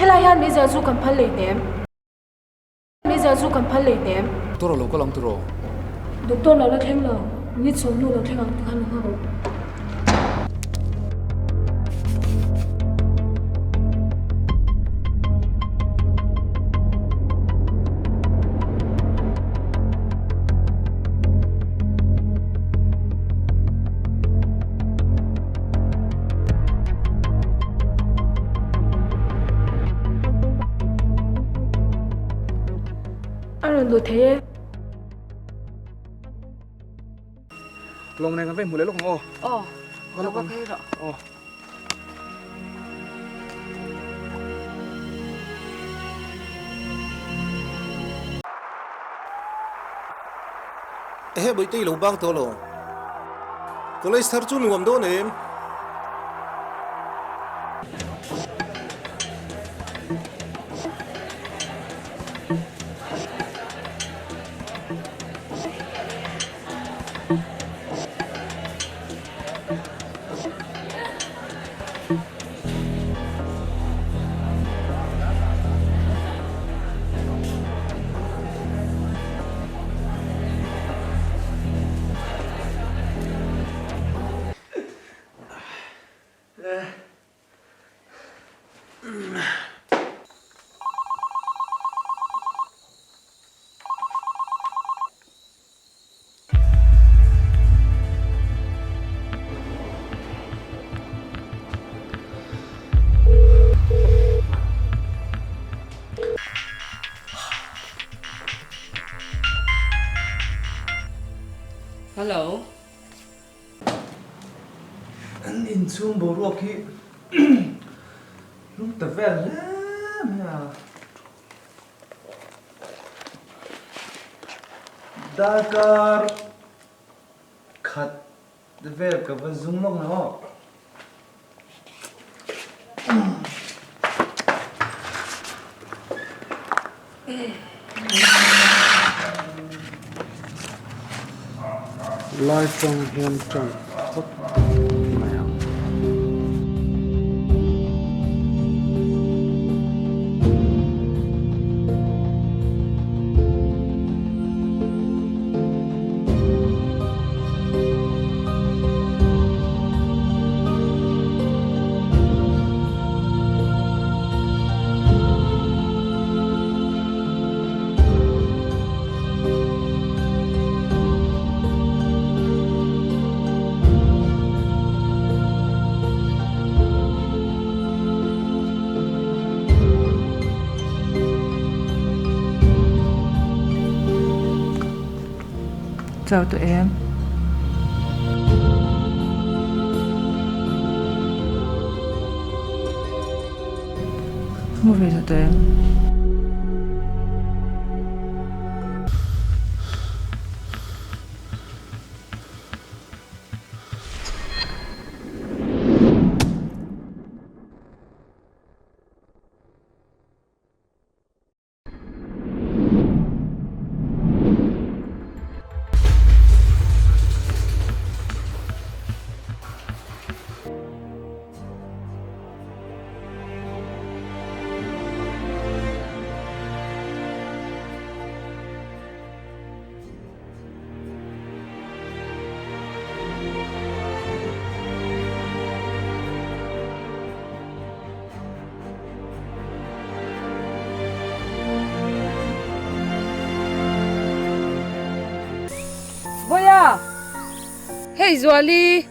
Helai hian meizial chu kan phal hleihnem. Meizial chu kan phal hleihnem. Doctor a lo kal ang tiraw? Doctor lo la thleng lo. Minute sawmnu lo thleng ang tikhan lo nghak rawh. A rawn lut thei e. Lawng nen kan va inhmu leh lawk ang aw. Aw, ka va phei rawh. Aw. Ehe Bawihte i lo bang tawh lo. College thar chu nuam dawn em? Hello. An inchhung boruak hi lung ta vel hle mai a. Darkar khat vel ka va zum lawk na aw. Lai tawng hian tawng phawt mai ang. Chau tawh em? Mu ve tawh em? Vawiah! Hei Zuali!